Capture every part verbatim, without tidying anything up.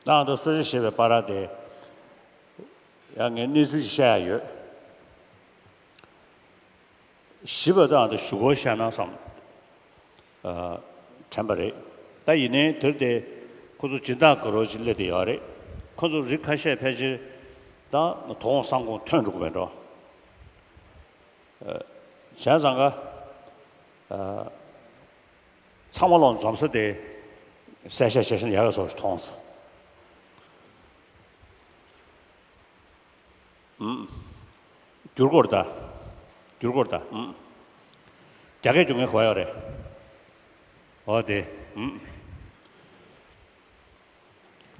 ད་ང་ཚོ་གསོལ་ཇ་བཞེས་པའི་བར་དེ་ཡང་ངས་གནས་ཚུལ་ཞིག་བཤད་ཡ་ཡོད། བཞི་པ་དང་དང་གཞུག་གུ་བཤད་ན་བསམ། ཨ། དྲན་པ་རེད། ད་ཡིན་ནའི་དེར་དེ་ཁོ་ཚོ་སྦྱིན་བདག་དགའ་རོགས་ཅིག་སླེབས་བསྡད་ཡོད་རེད། ཁོ་ཚོ་རིགས་ཁ་ཤས་ཕལ་ཆེར་ད་དོ་དགོང་སང་དགོང་ཐོན་འགྲོ་གི་མེད་འགྲོ། ཨ། བྱས་ཙང་ཀ་ཨ། ཚང་མ་ལོག་འཛོམས་ས་དེ་གསལ་བཤད་བྱས་ཤིང་ཡག་གི་བཟོ་ཞིག་མཐོང་སོང་། ཨུམ། བསྒྱུར་དགོས་རེད་ད། བསྒྱུར་དགོས་རེད་ད། ཨུམ། རྒྱ་སྐད་སྒྱུར་མཁན་ག་པར་ཡོད་རེད། འོ་དེ། ཨུམ།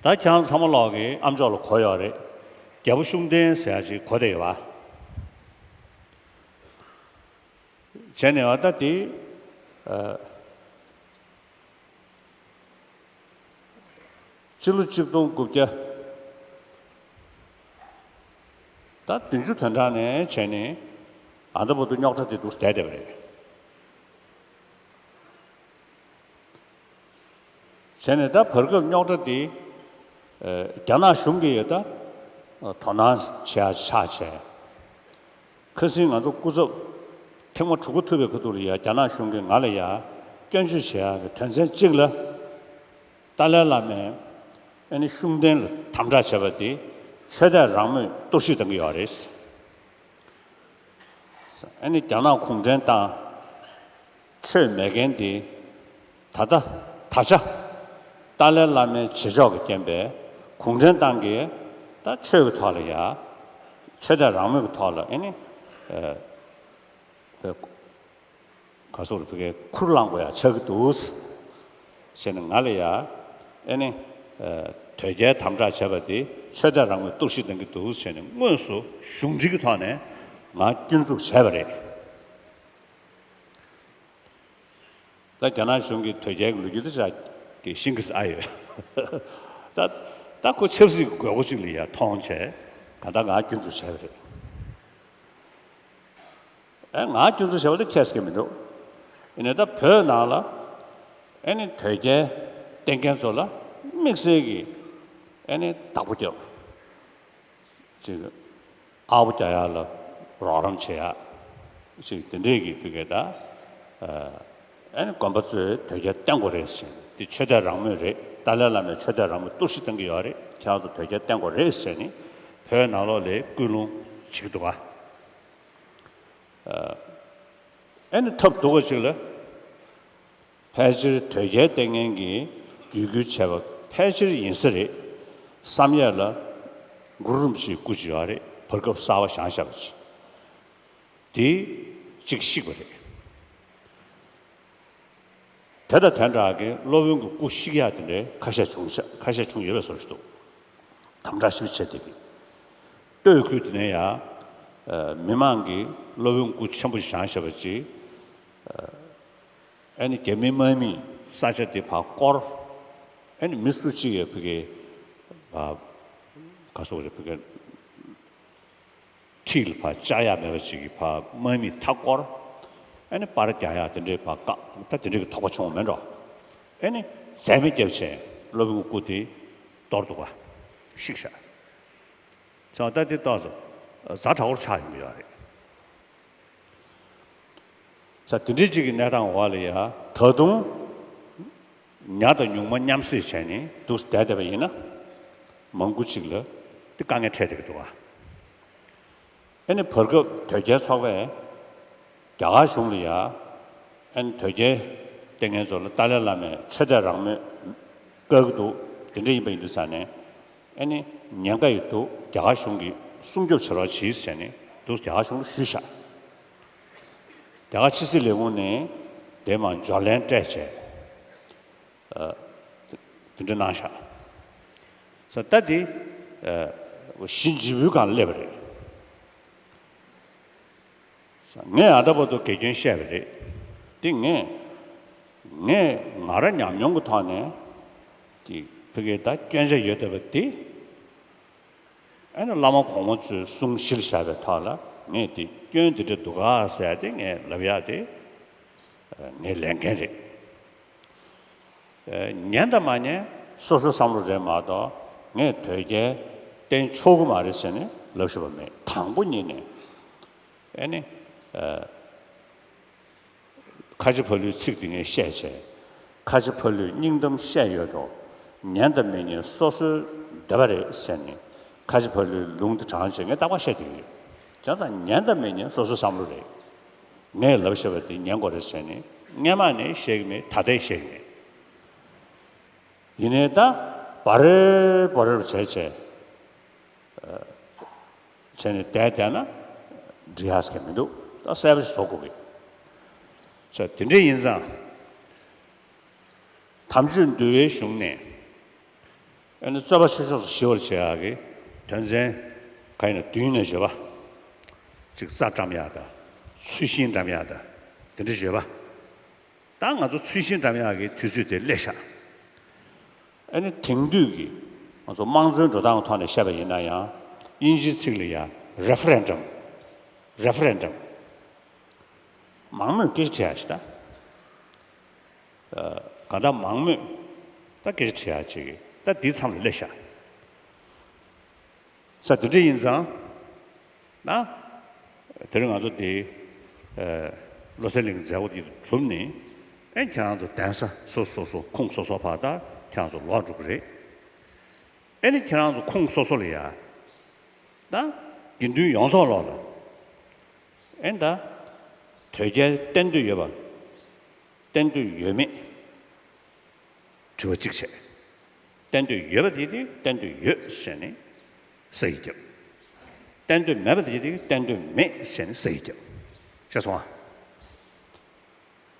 ད་ཁྱེད་རང་ཚང་མ་ལོག་གི་ཨ་མཆོག་ལ་གོ་ཡོད་རེད། རྒྱལ་པོ་ཤུགས་ལྡན་ཟེར་ཡ་ཅིག་གོ་བསྡད་ཡོད་པ། བྱས་ནས་ཨ་ད་དེ། ཨ། སྤྱི་ལོ་གཅིག་སྟོང་དགུ་བརྒྱ། ད་བདུན་ཅུ་དོན་གྲངས་ནས་བྱས་ནས་ཨ་ད་བར་དུ་རྙོག་དྲ་དེ་འདུག་བསྡད་བསྡད་པ་རེད། བྱས་ནས་ད་བར་སྐབས་རྙོག་དྲ་འདི། ཨ། རྒྱ་ནག་གཞུང་གིས་ད་དོ་སྣང་བྱེད་ཡ་ཆགས་བྱས། ཁ་སང་ང་ཚོ་སྐུ་ཚབ་ཐེངས་མ་དྲུག་པ་ཐུག་པའི་ཁ་ཐུག་ལ་ཡ་རྒྱ་ནག་གཞུང་གིས་ང་ལ་ཡ་སྐྱོན་བརྗོད་བྱེད་ཡ་གི་དོན་ཚན་གཅིག་ལ། ཏཱ་ལའི་བླ་མས་ཨ་ནི་ཤུགས་ལྡན་ལ་དམ་དྲག་བྱས་པ་དེ་ཆོས་དད་རང་མོས་གཏོར་བཤིག་གཏང་གི་ཡོད་རེད། ཨ་ནི་རྒྱ་ནག་གུང་ཁྲན་ཏང་ཆོས་མེད་མཁན་དེ་ད་ལྟ་ད་ཆ་ཏཱ་ལའི་བླ་མའི་བྱེད་ཕྱོགས་ཀྱི་རྐྱེན་པས་གུང་ཁྲན་ཏང་གིས་ད་ཆོས་ཀྱི་ཐོག་ལ་ཡ། ཆོས་དད་རང་མོས་ཀྱི་ཐོག་ལ་ཨ་ནི། ཨ། ག་སོགས་རུ་ཕ་གིའི་ཁུར་བླངས་དགོས་ཡ་ཆགས་ཀྱི་འདུག་ཟེར་ནས་ང་ལ་ཡ། ཨ་ནི། ཨ། དོལ་རྒྱལ་དམ་དྲག་བྱས་པ་དེ་ཆོས་དད་རང་མོས་གཏོར་བཤིག་གཏང་གི་འདུག་ཟེར་ནས་དངོས་སུ་གཞུང་འབྲེལ་གྱི་ཐོག་ནས་ང་སྐྱོན་འཛུགས་བྱས་པ་རེད། ད་རྒྱ་ནག་གཞུང་གིས་དོལ་རྒྱལ་གྱི་ལོ་རྒྱུས་དེ་ཆ་གི་ཤེས་ཀྱི་ཨ་ཡོད། ད་ད་ཁོ་ཆབ་སྲིད་ཀྱི་དགོས་མཁོ་ཅིག་ལ་ཡ་མཐོང་བྱས་གང་ལྟར་ང་སྐྱོན་འཛུགས་བྱས་པ་རེད། ཨེ། ང་སྐྱོན་འཛུགས་བྱས་པ་དེ་ཁྱད་ཀྱི་མི་འདུག་ཡིན་ནའི་ད་བོད་ནང་ལ་ཨེ་ནི་དོལ་རྒྱལ་བསྟེན་མཁན་ཚོ་ལ་དམིགས་བསལ་གྱི་ཨེ་ནི་བདག་པོ་རྒྱབ། ཅིག་ཨ་བོ་རྒྱག་ཡ་ལ་རོགས་རམ་བྱེད་ཡ། ཅིག་དེ་འདྲས་ཀྱི་བུ་གས་ད། ཨེ་ནི་དགོན་པ་ཚོས་དོལ་རྒྱལ་བསྟེན་དགོས་རེད་ཟེར་ནས་འདི་ཆོས་དད་རང་མོས་རེད། ཏཱ་ལའི་བླ་མས་ཆོས་དད་རང་མོས་གཏོར་བཤིག་གཏང་གི་ཡོད་རེད། ཁྱེད་རང་ཚོ་དོལ་རྒྱལ་བསྟེན་དགོས་རེད་ཟེར་ནས་བོད་ནང་ལོགས་ལ་སྐུལ་སློང་བྱེད་ཀྱི་འདུག་ག་ཨ་ནི་ཐབས་སྡུག་པ་ཅིག་ལ། ཕལ་ཆེར་དོལ་རྒྱལ་བསྟེན་མཁན་གྱིས་བརྒྱུད་སྐུལ་བྱས་པ་ཕལ་ཆེར་ཡིན་ས་རེད་བསམ་ཡས་ལ། གུ་རུ་རིན་པོ་ཆེའི་སྐུ་ཅིག་ཡོད་རེད། བར་སྐབས་གསར་པ་བཞེངས་བཞག་པ་ཅིག་དེ་གཅིག་བཤིག་པ་རེད། དེ་དང་དེ་འདྲ་གི་སློབ་དཔོན་གྱི་སྐུ་བཤིག་ཡག་དེ་འདྲའི་ཁ་ཤས་བྱུང་ཤག་ཁ་ཤས་བྱུང་ཡོད་པའི་བཟོ་ཞིག་འདུག་དམ་དྲག་ཞིབ་བྱས་དེ་གི། སྟོད་ཁུལ་དེ་ནས་ཡང་། ཨ། མི་མང་གིས་སློབ་དཔོན་སྐུ་ཆེན་པོ་བཞེངས་བཞག་པ་ཅིག་ཨ་ནི་རྒྱ་མི་དམག་མིས་ས་ཆ་དེ་ཕར་བསྐོར། ཨ་ནི་མི་སུ་གཅིག་ཡོད་པ་གི་ཕར་ག་སོགས་རེད་པ་གི། འཁྲིས་ལ་ཕར་བཅར་ཡག་མེད་པ་ཅིག་གིས་ཕར་དམག་མིས་མཐའ་བསྐོར། ཨ་ནི་པར་རྒྱག་ཡག་དེ་འདྲའི་ཕར་བཀག་ད་དེ་འདྲའི་གི་དོགས་པ་བྱུང་བ་མེད་འགྲོ། ཨ་ནི་འཛད་མེད་བརྒྱབ་བྱས་སློབ་དཔོན་སྐུ་དེ་གཏོར་འདུག་ག་བཤིག་བཞག་བྱས་ཙང་ད་དེ་ཏོག་ཙམ་ཛ་དྲག་པོ་ཆགས་ཡོང་གི་ཡོད་རེད། ས་དེ་འདྲའི་གཅིག་གི་གནས་སྟངས་འོག་ལ་ཡ་ད་དུང་ཉག་དང་ཉུང་མ་མཉམ་བསྲེས་བྱས་ནས་འདུག་བསྡད་བསྡད་པ་ཡིན་ན། མང་པོ་ཅིག་ལ་དེ་དཀའ་ངལ་འཕྲད་བསྡད་ཀྱི་འདུག་ག་ཨ་ནི་བར་སྐབས་དོལ་རྒྱལ་ཚོགས་པས་རྒྱ་གར་གཞུང་ལ་ཡ་ཨ་ནི་དོལ་རྒྱལ་བསྟེན་མཁན་ཚོ་ལ་ཏཱ་ལའི་བླ་མས་ཆོས་དད་རང་མོས་བཀག་གི་འདུག་དེ་འདྲ་ཡིན་པ་ཡིན་དུས་ཙང་ནས། ཨ་ནི་ཉེན་ཁ་ཡོད་འདུག་རྒྱ་གར་གཞུང་གིས་སྲུང་སྐྱོབ་བྱེད་རོགས་གྱིས་ཟེར་ནས་འདུག་རྒྱ་གར་གཞུང་ལ་ཞུས་བཞག་རྒྱ་གར་ཕྱི་སྲིད་ལས་ཁུངས་ནས་དེ་མར་འབྱོར་ལན་སྤྲད་བྱས། ཨ། དེ་འདྲ་གནང་བཞག་ས་ད་དེ། ཨ། ཞི་འཇིགས་པུའི་སྒང་སླེབས་པ་རེད། ངས་ཨ་ད་བར་དུ་དགེ་སྐྱོན་བཤད་པ་རེད། དེ་ངས། ངས་ང་རང་ཉམས་མྱོང་གི་ཐོག་ནས་ཀྱི་ཕ་གི་ད་སྐྱོན་ཆ་ཡོད་བསྡད་པ་དེ། ཨ་ནི་བླ་མ་གོང་མ་ཚོས་གསུང་གཞིར་བཞག་པའི་ཐོག་ལ་ངས་དེ་སྐྱོན་འདི་འདྲ་འདུག་ག་ཟེར་ཡ་དེ་ངས་ལབ་ཡ་དེ་ངའི་ལས་འགན་རེད། ཨ། ཉན་དང་མ་ཉན་སོ་སོའི་བསམ་བློ་རེད་མ་གཏོགས། ངས་དོལ་རྒྱལ་བསྟེན་ཆོག་གི་མ་རེད་ཟེར་ནས་ལབ་ཤེས་པ་མེད། དང་པོ་ཉིད་ནས་ཨེ་ནི་ཨ། ཁ་ཆེ་ཕ་ལུའི་ཚིག་དེ་ངས་བཤད་བྱས། ཁ་ཆེ་ཕ་ལུས་སྙིང་གཏམ་བཤད་ཡོད་དོ། ཉན་དང་མི་ཉན་སོ་སོའི་འདོད་པ་རེད་ཟེར་ནས་ཁ་ཆེ་ཕ་ལུའི་ལུང་དེ་དྲངས་བྱས་ངས་རྟག་པར་བཤད་བསྡད་ཀྱི་ཡོད། བྱས་ཙང་ཉན་དང་མི་ཉན་སོ་སོའི་བསམ་བློ་རེད། ངས་ལབ་བཞག་པ་དེ་ཉན་དགོས་རེད་ཟེར་ནས་སྔན་མ་ནས་བཤད་ཀྱི་མེད། ད་ལྟའི་བཤད་ཀྱི་མེད། ཡིན་ནའི་ད་བ་རེ་བ་རེ་བྱས་བྱས། བྱས་ནས་བསྡད་བསྡད་ན་འགྲིག་ཡག་གི་མི་འདུག་ད་གསལ་པོ་ཞིག་བཟོ་དགོས་ཀྱི། ས་དེ་འདྲ་ཡིན་ཙང་། དམ་ཆོས་འདུལ་བའི་གཞུང་ནས་ཨ་ནི་རྩོད་པ་ཆོས་ཕྱོགས་སུ་ཞི་བར་བྱེད་ཡག་གི་དོན་ཚན་ག་ཡིན་ན་བདུན་ནས་བརྗོད་པ། གཅིག་རྩ་བཀྲམ་ཡག་དང་། ཚུལ་ཤིང་བཀྲམ་ཡག་དང་། དེ་འདྲ་བརྗོད་པ། ད་ང་ཚོ་ཚུལ་ཤིང་བཀྲམ་ཡག་གི་དུས་ཚོད་དེ་སླེབས་ཤག་ཨ་ནི་དེང་དུས་ཀྱི་ང་ཚོ་དམངས་གཙོའི་འགྲོ་སྟངས་ཐོག་ནས་བཤད་པ་ཡིན་ན་ཡང་དབྱིན་ཇིའི་ཚིག་ལ་ཡ་རེ་ཕ་རེན་ཌམ། རེ་ཕ་རེན་ཌམ། མང་མོས་སྐད་ཆ་དྲི་ཡག་ཞིག་ད། གང་ལྟར་མང་མོས་ད་སྐད་ཆ་དྲི་ཡག་ཅིག་ད་འདིའི་མཚམས་ལ་སླེབས་ཤག་ས་དེ་འདྲ་ཡིན་ཙང་། ན། དེ་རིང་ང་ཚོ་དེ། བློ་གསལ་གླིང་མཛད་སྒོ་དེ་གྲུབ་ནས། ཨེ་ཁྱེད་རང་ཚོ་གདན་ས་སོ་སོ་སོ་ཁུངས་སོ་སོ་བར་ད་ཁྱེད་རང་ཚོ་ལོག་འགྲོ་གི་རེད། ཨེ་ནི་ཁྱེད་རང་ཚོ་ཁུངས་སོ་སོ་ལ་ཡ། ད། དགེ་འདུན་ཡོངས་རྫོགས་ལོག་ལ། ཨེ་ད། དོལ་རྒྱལ་བསྟེན་འདོད་ཡོད་པ། བསྟེན་འདོད་ཡོད་མེད། དྲི་བ་གཅིག་བྱས། བསྟེན་འདོད་ཡོད་པ་དེ་དེ་བསྟེན་འདོད་ཡོད་ཟེར་ནས་ས་ཡིག་བརྒྱབ། བསྟེན་འདོད་མེད་པ་དེ་དེ་བསྟེན་འདོད་མེད་ཟེར་ནས་ས་ཡིག་བརྒྱབ། ཤེས་སོང་ཨ།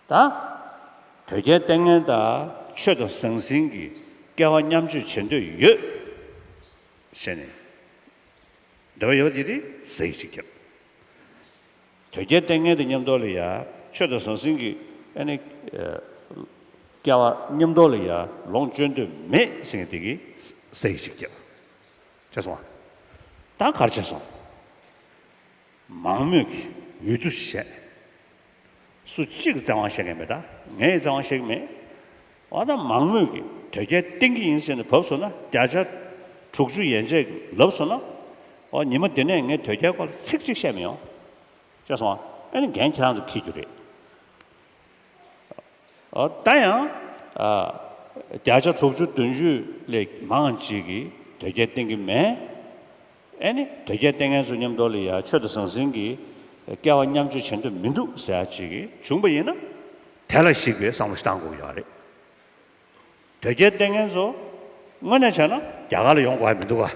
ད། དོལ་རྒྱལ་བསྟེན་མཁན་དང་ཆོས་དང་ཟང་ཟིང་གི་སྐལ་བ་མཉམ་སྤྱོད་བྱེད་འདོད་ཡོད་ཟེར་ནས། འདོད་པ་ཡོད་པ་དེ་དེ་ས་ཡིག་གཅིག་བརྒྱབ། དོལ་རྒྱལ་བསྟེན་མཁན་དང་མཉམ་དུ་ལ་ཡ་ཆོས་དང་ཟང་ཟིང་གི་ཨ་ནི་སྐལ་བ་མཉམ་དུ་ལ་ཡ་ལོངས་སྤྱོད་འདོད་མེད་ཟེར་མཁན་དེ་གི་ས་ཡིག་གཅིག་བརྒྱབ། ཤེས་སོང་ཨ། ད་ག་རེ་བྱས་སོང་། མང་མོས་ཀྱིས་འོས་བསྡུ་བྱས། སུ་གཅིག་གིས་བཙན་དབང་བཤད་མཁན་མེད། ད་ངས་བཙན་དབང་བཤད་ཀྱི་མེད། འོ་ད་མང་མོས་ཀྱིས་དོལ་རྒྱལ་བསྟེན་གྱི་ཡིན་ཟེར་ནས་བབས་སོང་ན་བརྒྱ་ཆ་དྲུག་ཅུ་ཡན་ཆད་ལབ་སོང་ན། འོ་ཉི་མ་འདི་ནས་ངས་དོལ་རྒྱལ་སྐོར་ལ་ཚིག་གཅིག་བཤད་མི་ཡོང་། ཤེས་སོང་ཨ། ཨ་ནི་འགན་ཁྱེད་རང་ཚོ་འཁྱེར་རྒྱུ་རེད། ཨོ་ད་ཡང་། ཨ། བརྒྱ་ཆ་དྲུག་ཅུ་བདུན་ཅུ་ལས་མང་ཅིག་གིས་དོལ་རྒྱལ་བསྟེན་གྱི་མེད། ཨེ་ནི་དོལ་རྒྱལ་བསྟེན་མཁན་ཚོ་མཉམ་དུ་ལ་ཡ་ཆོས་དང་ཟང་ཟིང་གི་སྐལ་བ་མཉམ་སྤྱོད་བྱེད་འདོད་མི་འདུག་ཟེར་ཡ་ཅིག་གིས་བྱུང་པ་ཡིན་ན། དེ་ལ་གཞིགས་པའི་བསམ་བློ་ཞིག་བཏང་དགོས་ཀྱི་ཡོད་རེད། དོལ་རྒྱལ་བསྟེན་མཁན་ཚོ་དངོས་གནས་བྱས་ན་རྒྱ་གར་ལ་ཡོང་དགོས་ཡ་མི་འདུག་ག་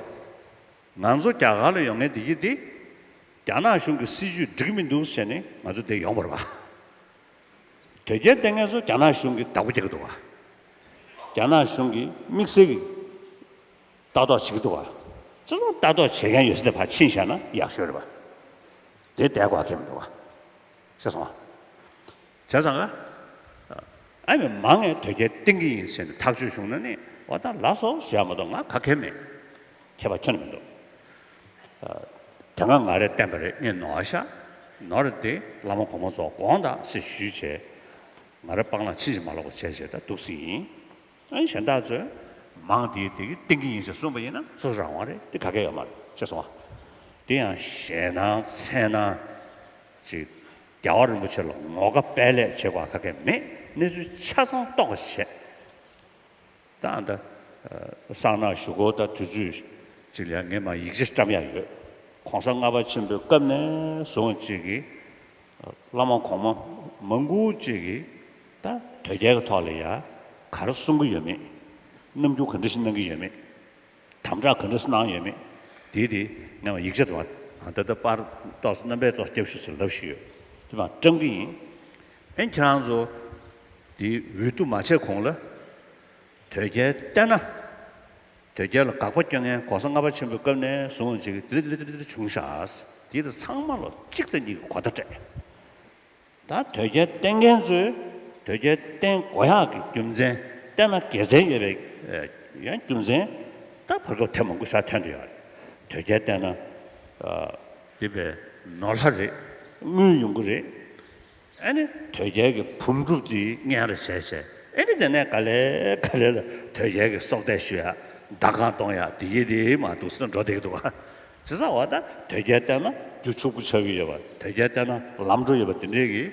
ང་ཚོ་རྒྱ་གར་ལ་ཡོང་མཁན་དེ་གྱིས་དེ། རྒྱ་ནག་གཞུང་གི་སྲིད་བྱུས་འགྲིག་མི་འདུག་ཟེར་ནས་ང་ཚོ་དེ་ཡོང་བ་རེད་པ། དོལ་རྒྱལ་བསྟེན་མཁན་ཚོ་རྒྱ་ནག་གཞུང་གི་བདག་པོ་རྒྱག་གི་འདུག་ག་རྒྱ་ནག་གཞུང་གིས་དམིགས་བསལ་གྱི་ལྟ་རྟོག་བྱེད་ཀྱི་འདུག་ག་ཅི་ལྟར་ལྟ་རྟོག་བྱེད་མཁན་ཡོད་ས་དེ་ཕར་ཕྱིན་བཞག་ན་ཡག་ཤོས་རེད་པ། དེ་བསྡད་དགོས་ཀྱི་མི་འདུག་ག་ཤེས་སོང་ང་། བྱས་ཙང་ང་། ཨ་མི་མང་ངས་དོལ་རྒྱལ་བསྟེན་གྱི་ཡིན་ཟེར་ནས་ཐག་གཅོད་བྱུང་ན་ནི་འོ་ད་ལགས་སོ་ཞེས་མ་གཏོགས་ང་ག་གེ་མེད། ཁྱད་པར་ཁྱོན་ནས་མི་འདུག་དེ་སྔ་ང་རས་བསྟེན་པ་རེད། ངས་ནོར་བ་ཤག་ནོར་རེད་དེ་བླ་མ་གོང་མ་ཚོ་དགོངས་དག་ཞེས་ཞུས་བྱས། ང་རའི་སྤང་བླང་ཕྱིན་ཅི་མ་ལོག་པ་བྱས་བྱས་ད་འདུག་སེ་ཡིན། ཨ་ནི་གཞན་དག་ཚོས་མང་དེའི་དེ་གི་བསྟེན་གྱི་ཡིན་ཟེར་གསུངས་པ་ཡིན་ན་སོ་སོ་རང་དབང་རེད། དེ་ག་གེ་ཡོད་མ་རེད། ཤེས་སོང་ང་། དེ་ཡང་ཞེད་སྣང་འཚེར་སྣང་ཅིག་རྒྱལ་བ་རིན་པོ་ཆེ་ལ་ངོ་དགའ་དཔལ་ལས་བྱེད་དགོས་ག་གེ་མེད། གནས་ཚུལ་ཆ་ཚང་རྟོགས་པ་བྱས། ད་ཨ་ད། གསང་ནག་ཞུ་སྒོ་ད་དུས་ཚོད་ཅིག་ལ་ངས་མ་ཡིག་ཆ་བཀྲམ་ཡག་ཡོད། གོང་ས་ལྔ་པ་ཆེན་པོའི་སྐབས་ནས་བཟུང་ཅིག་གིས། བླ་མ་གོང་མ་མང་པོ་ཅིག་གིས་ད་དོལ་རྒྱལ་གྱི་ཐོག་ལ་ཡ་ག་རེ་གསུང་གི་ཡོད་མེད། རྣམ་འགྱུར་ག་འདྲ་ཞིག་གནང་གི་ཡོད་མེད། དམ་དྲག་ག་འདྲ་ཞིག་གནང་ཡོད་མེད། དེ་དེ་ངས་མ་ཡིག་ཆ་དུ་བ་ད་ལྟ་པར་ཏོག་ཙམ་རྣམ་པའི་ཏོག་ཙམ་བརྒྱབ་ཤོག་ཟེར་ལབ་ཞུས་ཡོད། དེ་མ་བཀྲམ་གི་ཡིན། ཨེ་ཁྱེད་རང་ཚོ་དེ་འོས་བསྡུ་མ་བྱས་གོང་ལ། དོལ་རྒྱལ་བསྟེན་ན། དོལ་རྒྱལ་ལ་དགག་པ་སྐྱོན་མཁན་གོང་ས་ལྔ་པ་ཆེན་པོའི་སྐབས་ནས་བཟུང་ཅིག་དེ་འདྲ་དེ་འདྲ་དེ་འདྲ་བྱུང་ཤག་དེ་དང་ཚང་མ་ལོ་གཅིག་དང་གཉིས་ཀྱི་གོ་བརྡ་སྤྲད། ད་དོལ་རྒྱལ་བསྟེན་མཁན་ཚོས་དོལ་རྒྱལ་བསྟེན་དགོས་ཡག་གི་རྒྱུ་མཚན་བསྟེན་ན་དགེ་མཚན་ཡོད་པའི་ཡང་རྒྱུ་མཚན་ད་བར་སྐབས་དེ་མང་པོ་ཞིག་ཐོན་བསྡད་ཡོད་རེད། དོལ་རྒྱལ་བསྟེན་ན་དེ་བས་ནོར་ལྷ་རེད། དངུལ་ཡོང་གི་རེད། ཨ་ནི་དོལ་རྒྱལ་གྱི་བུམ་སྒྲུབ་དེ་མཉེས་རེ་བྱས་བྱས་ཨ་ནི་དེ་ནས་ག་ལེ་ག་ལེ་ལ་དོལ་རྒྱལ་གྱི་སྲོག་གཏད་ཞུ་ཡ། བདག་གང་གཏོང་ཡག་དེ་ཡིན་དེ་མ་འདུག་ཟེར་ན་འགྲོ་བསྡད་ཀྱི་འདུག་བ། བྱས་ཙང་བ་ད་དོལ་རྒྱལ་བསྟེན་ན་རྒྱུ་ཕྱུག་པོ་ཆགས་ཀྱི་ཡོད་པ། དོལ་རྒྱལ་བསྟེན་ན་ལམ་འགྲོ་ཡོད་པ་དེ་འདྲས་ཀྱི་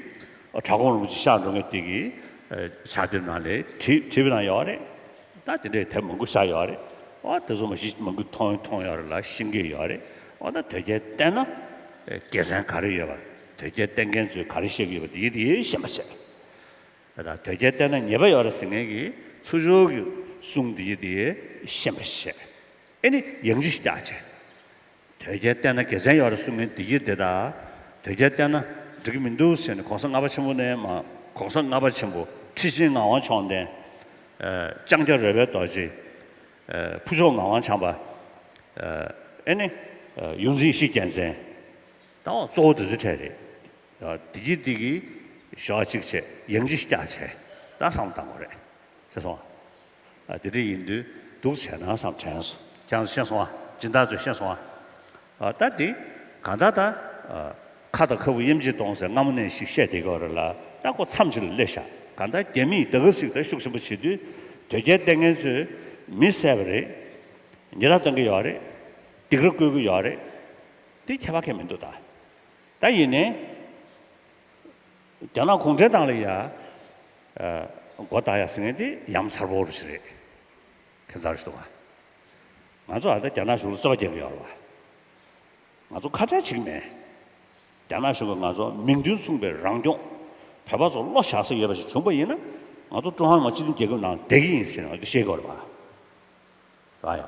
བྲག་ཁུང་རིན་པོ་ཆེ་གཤེགས་འགྲོ་མཁན་དེ་གི་ཕྱག་དེབ་ནང་ལས་བྲིས་བྲིས་པའི་ནང་ཡོད་རེད། ད་དེ་འདྲས་དེབ་མང་པོ་བཞག་ཡོད་རེད། འོ་དེ་ཚོ་མ་གཞི་མང་པོ་མཐོང་མཐོང་ཡོད་རེད་ལ་ཤེས་ཀྱི་ཡོད་རེད། འོ་ད་དོལ་རྒྱལ་བསྟེན་ན་དགེ་མཚན་ག་རེ་ཡོད་པ། དོལ་རྒྱལ་བསྟེན་མཁན་ཚོས་ག་རེ་བཤད་ཀྱི་ཡོད་པ་དེ་ཡི་དེ་ཡི་ཤེས་པ་བྱས། ད་དོལ་རྒྱལ་བསྟེན་ན་ཉེས་པ་ཡོད་རེད་ཟེར་མཁན་གྱི་ཚུར་ཕྱོགས་ཀྱི་གསུང་འདི་ཡི་དེ་ཤེས་པ་བྱས། ཨེ་ནི་ཡང་ཅིག་བསྐྱར་བྱས། དོལ་རྒྱལ་བསྟེན་ན་དགེ་མཚན་ཡོད་རེད་གསུང་མཁན་འདི་ཡི་དེ་དག་དོལ་རྒྱལ་བསྟེན་ན་འགྲིག་གི་མི་འདུག་ཟེར་ནས་གོང་ས་ལྔ་པ་ཆེན་པོ་ནས་མ་གོང་ས་ལྔ་པ་ཆེན་པོ་ཁྲི་ཆེན་ངག་དབང་མཆོག་ལྡན། ལྕང་སྐྱ་རོལ་པའི་རྡོ་རྗེ། ཕུར་ལྕོག་ངག་དབང་བྱམས་པ། ཨེ་ནི་ཡོངས་འཛིན་ཡེ་ཤེས་རྒྱལ་མཚན། ད་འོ་གཙོ་བོ་དེ་ཚོའི་གྲས་རེད། འདི་གི་འདི་གི་ཞོགས་གཅིག་བྱས་ཡང་གཅིག་བསྐྱར་བྱས་ད་བསམ་བློ་བཏང་དགོས་རེད། ཤེས་སོང་ཨ། དེ་འདྲ་ཡིན་དུས་འདུག་བྱས་ན་བསམ་དྲན་སོང་། ཁྱེད་རང་ཚོ་ཤེས་སོང་ཨ། སྦྱིན་བདག་ཚོས་ཤེས་སོང་ཨ། ད་འདི་གང་ལྟར་ད་ཁ་དང་ཁ་སྤུ་དབྱེ་འབྱེད་གཏོང་ཟེར་སྔ་མོ་ནས་ཞིག་བཤད་བསྡད་ཀྱི་ཡོད་རེད་ལ། ད་ཁོ་མཚམས་ཅིག་ལ་སླེབས་ཤག་གང་ལྟར་རྒྱ་མིས་ད་ག་ཞིག་ད་ཤུགས་ཆེན་པོ་བྱེད་དུས་དོལ་རྒྱལ་བསྟེན་མཁན་ཚོས་མི་བསད་པ་རེད། ཉེས་རྡུང་གཏོང་གི་ཡོད་རེད། སྡིགས་ར་བསྐུལ་གྱི་ཡོད་རེད། དེ་ཁྱད་པར་གང་མི་འདུག་ད། ད་ཡིན་ནའི། རྒྱ་ནག་གུང་ཁྲན་ཏང་ལ་ཡ། ཨ། མགོ་བཏགས་ཡ་ཟེར་མཁན་དེ་ཡ་མཚར་པོ་རུ་ཞིག་རེད། ཁྱད་མཚར་ཞིག་འདུག་ག་ང་ཚོ་ཨ་ད་རྒྱ་ནག་གཞུང་ལ་རྩོད་པ་རྒྱག་གི་ཡོད་རེད་བ། ང་ཚོ་ཁ་བྲལ་བྱེད་ཀྱི་མེད། རྒྱ་ནག་གཞུང་གིས་ང་ཚོ་མིང་དོན་མཚུངས་པའི་རང་སྐྱོང་། བོད་པ་ཚོ་བློ་བཞག་ས་ཡོད་པ་ཞིག་བྱུང་པ་ཡིན་ན། ང་ཚོ་ཀྲུང་ཧྭ་མི་དམངས་སྤྱི་མཐུན་རྒྱལ་ཁབ་ནང་བསྡད་ཀྱི་ཡིན་ཟེར་ནས་ང་ཚོ་བཤད་ཀྱི་ཡོད་རེད་བ། ར་ཡ།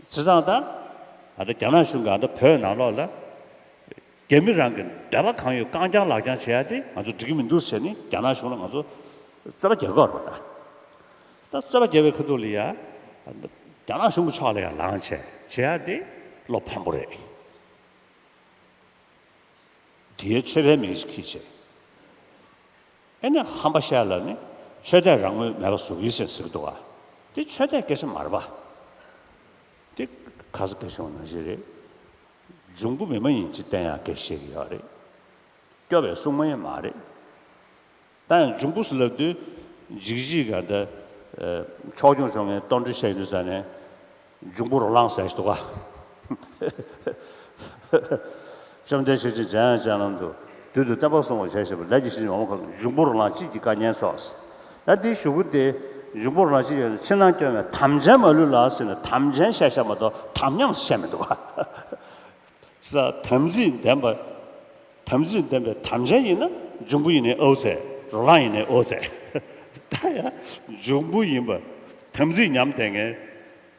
བྱས་ཙང་ད། ཨ་ད་རྒྱ་ནག་གཞུང་གིས་ཨ་ད་བོད་ནང་ལོགས་ལ། རྒྱ་མི་རང་གི་འདོད་པ་གང་ཡོད་རྐང་བཀྱག་ལག་བཀྱག་བྱེད་ཡ་དེ་ང་ཚོ་འགྲིག་གི་མི་འདུག་ཟེར་ནས་རྒྱ་ནག་གཞུང་ལ་ང་ཚོ་རྩོད་པ་རྒྱག་གི་ཡོད་རེད་པ་ད། ད་རྩོད་པ་རྒྱག་པའི་ཁ་ཐུག་ལ་ཡ། རྒྱ་ནག་གཞུང་གི་ཕྱོགས་ལ་ཡ་ལངས་བྱས་བྱེད་ཡ་དེ་བློ་ཕམ་པོ་རེད། དེའི་ཆོས་པའི་མིང་ཞིག་འཁྱེར་བྱས། ཨེ་ནི་ཧམ་པ་བཤད་ལ་ནི་ཆོས་དད་རང་མོས་མེད་པ་བཟོ་གི་ཟེར་ཟེར་གི་འདུག་ག་དེ་ཆོས་དད་སྐད་ཆ་མ་རེད་པ། དེ་ཁ་ས་སྐད་ཆ་ནང་བཞིན་རེད། འབྱུང་པོ་མི་མ་ཡིན་ཅིག་བསྟེན་ཡག་སྐད་ཆ་བཤད་ཀྱི་ཡོད་རེད། སྐྱོ་བའི་སྲུང་མ་ཡང་མ་རེད། ད་ཡང་འབྱུང་པོ་ཟེར་ལབ་དུས་འཇིགས་བྱེད་ག་ད། ཕྱོགས་སྐྱོང་བྱུང་ངས་གཏོར་འདྲི་བྱས་ཡོད་ཟེར་ནས། འབྱུང་པོ་རོ་ལངས་ཟེར་ཞིག་འདུག་ག་བཅོམ་ལྡན་ཤེར་ཕྱིན་འཇམ་དབྱངས་སྤྱན་ལམ་དུ། བདུད་དུ་བསྟན་པ་སྲུང་བར་བྱས་ཞེས་པ་ལས་ཀྱི་ཤེར་ཕྱིན་འོ་མ་ཁ་འབྱུང་པོ་རོ་ལངས་གཅིག་གི་བཀའ་ཉན་སོགས། ཡ་དེའི་གཞུག་གུ་དེ། འབྱུང་པོ་རོ་ལངས་གཅིག་གི་ཕྱི་ནང་སྐྱོང་བའི་དམ་ཅན་མ་ལུས་ལ་ཟེར་ནས་དམ་ཅན་བཤད་བཤད་མ་གཏོགས་དམ་ཉམས་བཤད་མི་འདུག་ག་ས་དམ་ཚིག་ལྡན་པ། དམ་ཚིག་ལྡན་པའི་དམ་ཅན་ཡིན་ན་འབྱུང་པོ་ཡིན་ནའི་ཨོ་ཙེ། རོ་ལངས་ཡིན་ནའི་ཨོ་ཙེ། ད་ཡང་འབྱུང་པོ་ཡིན་པ། དམ་ཚིག་ཉམས་བསྡད་མཁན་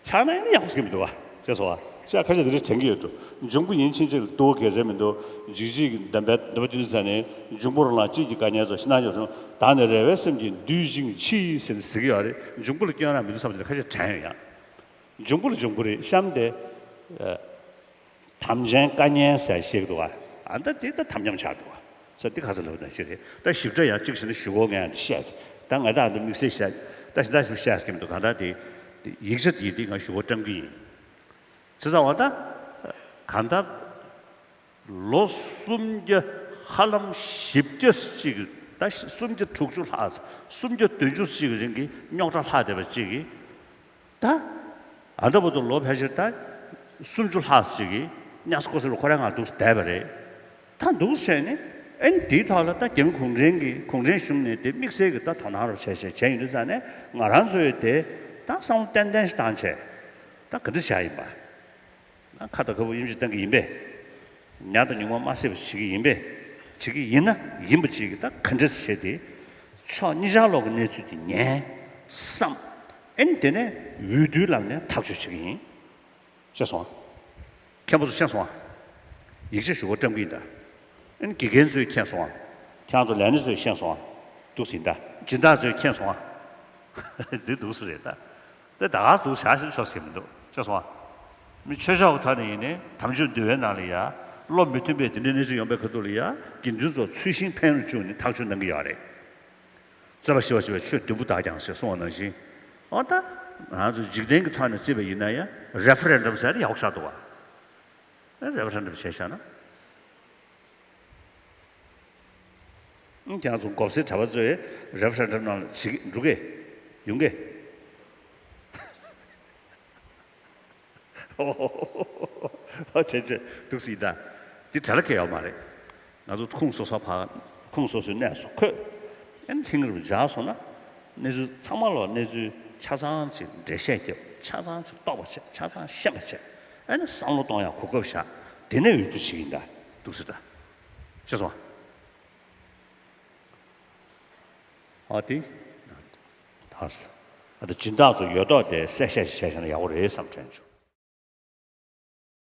ཆགས་ན་ཡང་ཡག་པོ་ཟེར་གྱི་མི་འདུག་བ། ཤེས་སོང་བ། ཤ་ཁ་ཤས་དེ་འདྲ་དྲན་གྱི་ཡོད་འགྲོ། འབྱུང་པོ་ཡིན་ཕྱིན་ཆད་ལ་དུ་བ་གེ་རེད་མི་འདུག་འཇིགས་བྱེད་ཀྱི་འདམ་པའི་འདམ་པ་དུས་ཚོད་ནས་འབྱུང་པོ་རོ་ལངས་གཅིག་གི་བཀའ་ཉན་སོགས་ཤིང་ནགས་ཉོག་བཟུང་བདག་ནི་རེ་བའི་སེམས་ཀྱིས་འདུད་ཅིང་མཆི་ཟེར་ནས་ཟེར་གྱི་ཡོད་རེད། འབྱུང་པོ་ལ་སྐྱོན་རང་མི་འདུག་བསམ་དེ་ཁ་ཤས་དྲན་ཡོད་ཡང་། འབྱུང་པོ་ལ་འབྱུང་པོ་རེད་གཤམ་དེ། དམ་ཅན་བཀའ་ཉན་ཟེར་བཤད་ཀྱི་འདུག་བ། ཨ་ད་དེ་ད་དམ་ཉམས་ཆགས་འདུག་བ། ས་འདི་ག་ཚོད་ལབ་ན་ཞིག་རེད། ད་ཞིབ་ཕྲ་ཡང་གཅིག་བྱས་ན་ཞུ་གོ་ངས་ཨ་འདི་བཤད་ཀྱི། ད་ང་ད་ཨ་འདི་དམིགས་བསལ་བཤད། ད་ཞིབ་ཕྲ་ཞིག་བཤད་ཀྱི་མི་འདུག་གང་ལྟར་དེ། དེ་ཡིག་ཆ་དེ་དེ་ང་ཞུ་གོ་བཀྲམ་གྱི་ཡིན། བྱས་ཙང་བ་ད། གང་ལྟར། ལོ་སུམ་བརྒྱ་ཧ་ལམ་བཞི་བརྒྱ་ཅིག་ད་སུམ་བརྒྱ་དྲུག་ཅུ་ལྷག་སུམ་བརྒྱ་བདུན་ཅུ་ཅིག་གི་རིང་གི་རྙོག་དྲ་ལྷག་བསྡད་པ་ཅིག་གིས། ད། ཨ་ད་བར་དུ་ལོ་ཕལ་ཆེར་ད། སུམ་ཅུ་ལྷག་ཅིག་གིས་གཉའ་ས་ཀོ་ས་རུ་ཁོ་རང་ང་འདུག་བསྡད་པ་རེད། ད་འདུག་བྱས་ནས་ཨེ་འདིའི་ཐོག་ལ་ད་རྒྱ་མི་གུང་ཁྲན་གྱི་གུང་ཁྲན་གཞུང་ནས་དེ་དམིགས་བསལ་གྱི་ད་དོ་སྣང་རུ་བྱས་བྱས་བྱས་ཡོད་དུས་ཙང་ནས་ང་རང་ཚོས་དེ་ད་བསམ་བློ་ཏན་ཏན་ཞིག་བཏང་བྱས་ད་ག་འདྲ་བྱས་ཡིན་པ། ཁ་དང་ཁ་སྤུ་དབྱེ་འབྱེད་གཏང་གི་ཡིན་པས། ཉག་དང་ཉུང་མ་མ་བསྲེས་པ་བྱེད་ཀྱི་ཡིན་པས། བྱེད་ཀྱི་ཡིན་ན་ཡིན་པ་ཅིག་གིས་ད་ག་འདྲས་བྱས་ཏེ། ཕྱོགས་གཉིས་ཆར་ལོག་གི་གནས་ཚུལ་དེ་ཉན། བསམ། ཨེ་ནི་དེ་ནས་འོས་བསྡུའི་ལམ་ནས་ཐག་གཅོད་བྱེད་ཀྱི་ཡིན། ཤེས་སོང་ཨ། མཁན་པོ་ཚོ་ཤེས་སོང་ཨ། ཡིག་ཆ་ཞུ་བ་བཀྲམ་གྱི་ཡིན་ད། ཨེ་ནི་དགེ་རྒན་ཚོས་མཁྱེན་སོང་ཨ། ཁྱེད་རང་ཚོ་ལས་སྣེ་ཚོས་མཁྱེན་སོང་ཨ། འདུག་ཟིན་ད། སྦྱིན་བདག་ཚོས་མཁྱེན་སོང་ཨ། འདི་འདུག་སུ་རེད་ད། དེ་ད་ག་སུ་བཞག་ཤེས་ཆོག་ཟེར་མི་འདུག་ཤེས་སོང་ཨ། མི་ཆོས་ཕྱོགས་ཀྱི་ཐོག་ནས་ཡིན་ནའི་དམ་ཆོས་འདུལ་བའི་ནང་ལ་ཡ། བློ་མི་མཐུན་པའི་དེ་འདྲའི་གནས་ཚུལ་ཡོང་པའི་ཁ་ཐུག་ལ་ཡ། དགེ་འདུན་ཚོ་ཚུལ་ཤིང་འཕེན་རུ་བཅུག་ནས་ཐག་གཅོད་གནང་གི་ཡོད་རེད། རྩོད་པ་ཞི་བར་བྱེད་པའི་ཆོས་བདུན་པོ་དག་ཀྱང་ཞེས་གསུངས་པ་ནང་བཞིན། འོ་ད། ང་ཚོ་འཇིག་རྟེན་གྱི་ཐོག་ནས་བརྩིས་པ་ཡིན་ན་ཡང་རེ་ཧྥ་རེན་ཌམ་ཟེར་ཡག་པོ་ཆགས་འདུག་བ། རེ་ཧྥ་རེན་ཌམ་བྱས་བཞག་ན། ཨང་། ཁྱེད་ཚོ་མགོ་སེར་གྲྭ་པ་ཚོས་རེ་ཧྥ་རེན་ཌམ་ནང་ལ་བྱེད་ཀྱི་འགྲོ་གི། ཡོང་གི། བྱས་བྱས་འདུག་སྲིད་ད། འདི་གྲལ་ཁེལ་ཡོད་མ་རེད། ང་ཚོ་ཁུངས་སོ་སོ་ཕར་ཁུངས་སོ་སོའི་གནས་སུ་འཁོད། ཨ་ནི་ལྷིང་རུ་འཇགས་སོང་ན། གནས་ཚུལ་ཚང་མ་ལ་གནས་ཚུལ་ཆ་ཚང་ཅིག་འགྲེལ་བཤད་རྒྱབ། ཆ་ཚང་ཅིག་རྟོགས་པ་བྱེད། ཆ་ཚང་ཤེས་པ་བྱེད། ཨ་ནི་བསམ་བློ་གཏོང་ཡག་གོ་སྐབས་བཞག། དེ་ནས་འོས་བསྡུ་བྱེད་ཀྱིན་གདའ་འདུག་ཟེར་ད། ཤེས་སོང་ཨ། ཨ་དེ། ད་ས། ཨ་ད་སྦྱིན་བདག་ཚོ་ཡོད་མདོག་དེ་གསལ་བཤད་ཅིག་བྱས་བཞག་ན་ཡག་པོ་རེད་བསམ་དྲན་བྱུང་།